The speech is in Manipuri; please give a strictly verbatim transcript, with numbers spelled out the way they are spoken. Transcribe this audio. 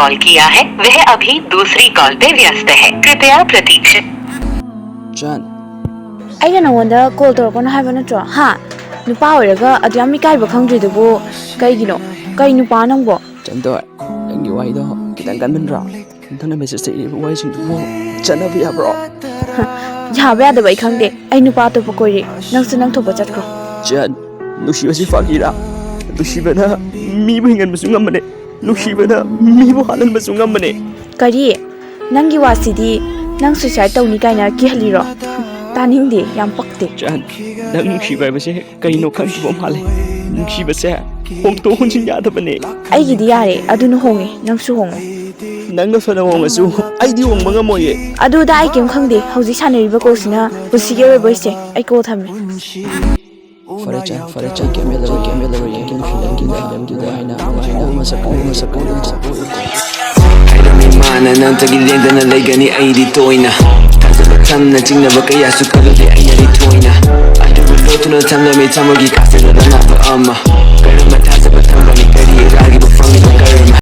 कॉल किया है, वह अभी दूसरी कॉल पे व्यस्त है, कृपया प्रतीक्षा। ꯆꯥꯟ, ꯑꯩꯅ ꯅꯉꯣꯟꯗ ꯀꯣꯜ ꯇꯧꯔꯛꯀꯅꯣ ꯍꯥꯏꯕ ꯅꯠꯇ꯭ꯔꯣ? ꯍꯥ? ꯅꯨꯄꯥ ꯑꯣꯏꯔꯒ ꯑꯗꯨ ꯌꯥꯝ ꯏꯀꯥꯏꯕ ꯈꯪꯗ꯭ꯔꯤꯗꯨꯕꯨ ꯀꯩꯒꯤꯅꯣ? ꯀꯩ ꯅꯨꯄꯥ ꯅꯪꯕꯣ? ꯆꯟꯗꯣꯏ, ꯅꯪꯒꯤ ꯋꯥꯍꯩꯗꯣ ꯈꯤꯇꯪ ꯀꯟꯃꯟꯗ꯭ꯔꯣ? ꯍꯟꯗꯛꯅ ꯃꯦꯁꯦꯖꯇ ꯏꯔꯤꯕ ꯋꯥꯍꯩꯁꯤꯡꯗꯨꯕꯨ ꯆꯠꯅꯕ ꯌꯥꯕ꯭ꯔꯣ? ꯌꯥꯕ ꯌꯥꯗꯕ ꯑꯩ ꯈꯪꯗꯦ꯫ ꯑꯩ ꯅꯨꯄꯥ ꯑꯇꯣꯞꯄ ꯀꯣꯏꯔꯦ꯫ ꯅꯪꯁꯨ ꯅꯪ ꯊꯣꯛꯄ ꯆꯠꯈ꯭ꯔꯣ꯫ ꯆꯟ, ꯅꯨꯡꯁꯤꯕꯁꯤ ꯐꯥꯒꯤꯔꯥ? ꯅꯨꯡꯁꯤꯕꯅ ꯃꯤꯕꯨ ꯍꯤꯡꯍꯟꯕꯁꯨ ꯉꯝꯕꯅꯦ, ꯅꯨꯡꯁꯤꯕꯅ ꯃꯤꯕꯨ ꯍꯥꯠꯍꯟꯕꯁꯨ ꯉꯝꯕꯅꯦ꯫ ꯀꯔꯤ? ꯅꯪꯒꯤ ꯋꯥꯁꯤꯗꯤ ꯅꯪ ꯁꯨꯏꯁꯥꯏꯠ ꯇꯧꯅꯤ ꯀꯥꯏꯅ ꯀꯤꯍꯜꯂꯤꯔꯣ? ꯇꯥꯅꯤꯡꯗꯦ, ꯌꯥꯝ ꯄꯛꯇꯦ꯫ ꯆꯟ, ꯅꯪ ꯅꯨꯡꯁꯤꯕ ꯍꯥꯏꯕꯁꯦ ꯀꯩꯅꯣ ꯈꯪꯗꯕ ꯃꯥꯜꯂꯦ꯫ ꯅꯨꯡꯁꯤꯕꯁꯦ ꯍꯣꯡꯗꯣꯛ ꯍꯣꯟꯖꯤꯟ ꯌꯥꯗꯕꯅꯦ꯫ ꯑꯩꯒꯤꯗꯤ ꯌꯥꯔꯦ, ꯑꯗꯨꯅ ꯍꯣꯡꯉꯦ, ꯅꯪꯁꯨ ꯍꯣꯡꯉꯣ꯫ ꯅꯪꯅ ꯐꯅ ꯍꯣꯡꯉꯁꯨ ꯑꯩꯗꯤ ꯍꯣꯡꯕ ꯉꯝꯃꯣꯏꯌꯦ꯫ ꯑꯗꯨꯗ ꯑꯩ ꯀꯩꯝ ꯈꯪꯗꯦ꯫ ꯍꯧꯖꯤꯛ ꯁꯥꯟꯅꯔꯤꯕ ꯀꯣꯜꯁꯤꯅ ꯄꯨꯟꯁꯤꯒꯤ ꯑꯔꯣꯏꯕ ꯑꯣꯏꯁꯦ꯫ ꯑꯩ ꯀꯣꯜ ꯊꯝꯃꯦ꯫ ꯐꯔꯦ ꯆꯟ, ꯐꯔꯦ ꯆꯟ, ꯀꯦꯃꯦꯔꯥ ꯂꯩꯔꯣꯏ, ꯀꯦꯃꯦꯔꯥ ꯂꯩꯔꯣꯏ, ꯌꯦꯡꯒꯦ, ꯌꯦꯡꯒꯦ, ꯌꯦꯡꯒꯦ, ꯅꯨꯡꯉꯥꯏꯅ, ꯅꯨꯡꯉꯥꯏꯅ ꯃꯁꯛ ꯃꯁꯛ ꯍꯥꯏꯔꯝꯃꯤ ꯃꯥꯅ ꯅꯪꯇꯒꯤ ꯂꯦꯡꯗꯅ ꯂꯩꯒꯅꯤ ꯑꯩꯗꯤ ꯇꯣꯏꯅ꯫ ꯊꯥꯖꯕ ꯊꯝꯅ ꯆꯤꯡꯅꯕ ꯀꯌꯥꯁꯨ ꯀꯜꯂꯨꯗꯦ ꯑꯩꯅꯗꯤ ꯊꯣꯏꯅ꯫ ꯑꯗꯨꯕꯨ ꯂꯣꯠꯇꯨꯅ ꯊꯝꯂꯝꯃꯤ ꯊꯃꯣꯏꯒꯤ ꯀꯥꯆꯤꯟꯗ ꯑꯅꯥꯕ ꯑꯃ꯫